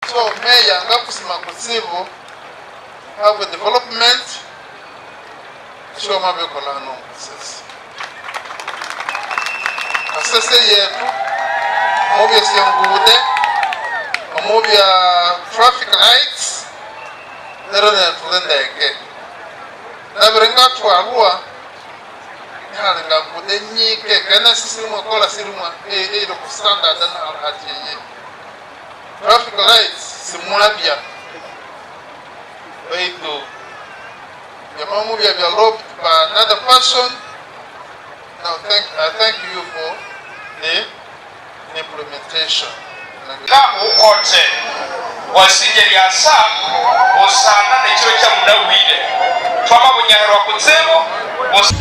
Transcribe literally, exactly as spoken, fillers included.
So, Meya, ngakusima kutsibu habwe development esyowamabikola hano omu Kasese. Kasese yetu, omubya esyangude, omubya traffic lights, neryo netuli ndeke. Nabiri ngatwalwa, ihali ngangude nyike, kene sisirimwakola sirimwa, e-, eyiri ku standard nahali hati eye. Traffic lights simwabya. Baitu byamabya mubyabya lobbed by another person. Now thank, I thank you for the, the implementation. Nga ukote wasinja lyasa busana nekiro kyamunabwire twamabunyahirwa kutsibu bus-